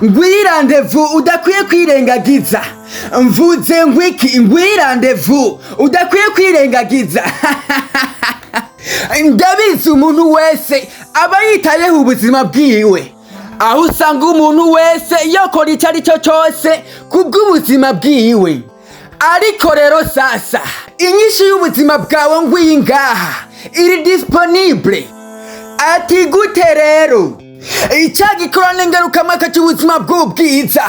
Ngw'iyi rendez-vous udakwiye kwirengagiza. Mvuze ngwiki? Ngw'iyi rendez-vous udakwiye kwirengagiza. Ndabizi, umuntu wese aba yitayeho ubuzima bwiwe, aho usanga umuntu wese yokora icyo ari cyo cyose kubw'ubuzima bwiwe. Ariko rero sasa, inyishu y'ubuzima bwawe ngwiyi ngaha, iri disponible. Ati gute rero? Icya gikorane ngarukamwaka cy'ubuzima bw'ubwiza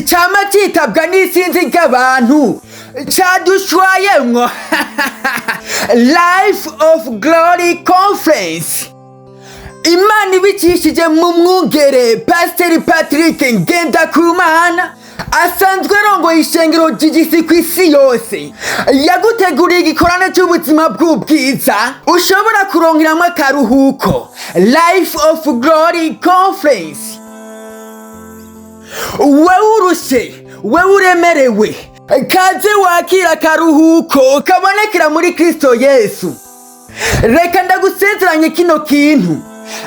cyama cyitabwa n'isinzi ry'abantu cyadushwayemwo, Life of Glory Conference, Imana ibicishije mu mwungere Pasiteri Patrick Ngendakumana, asanzwe arongoye ishengero GGC ku isi yose, yaguteguriye igikorane cy'ubuzima bw'ubwiza ushobora kuronkeramo akaruhuko, Life of Glory Conference. Wewe urushe, wewe uremerewe, kaze wakira akaruhuko kabonekera muri Kristo Yesu. Reka ndagusezeranye kino kintu: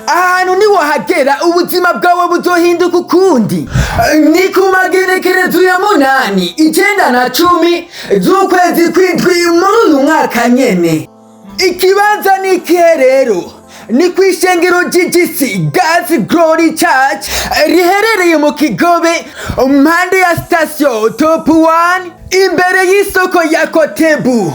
ahantu niwahagera, ubuzima bwawe buzohinduka ukundi. Ni ku magenekerezo ya 8, 9 na 10 z'ukwezi kw'indwi muri uyu mwaka nyene. Ikibanza ni ikihe rero? Ni ku ishengero GGC, God's Glory Church, riherereye mu Kigobe, mpande ya sitasiyo Top One, imbere y'isoko ya Kotebu.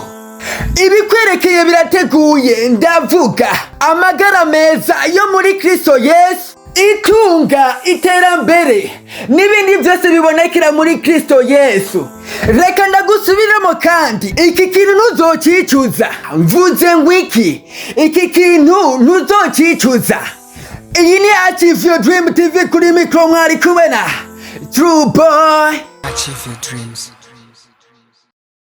Ibikwerekeye birateguye. Ndavuga amagara meza yo muri Kristo Yesu, itunga, iterambere n'ibindi byose bibonekera muri Kristo Yesu. Reka ndagusubiremo kandi, iki kintu ntuzocicuza. Mvuze ngo iki? Iki kintu ntuzocicuza. Iyi ni Achieve Your Dream TV, kuri mikoro mwari kumwe na True Boy. Achieve your dreams.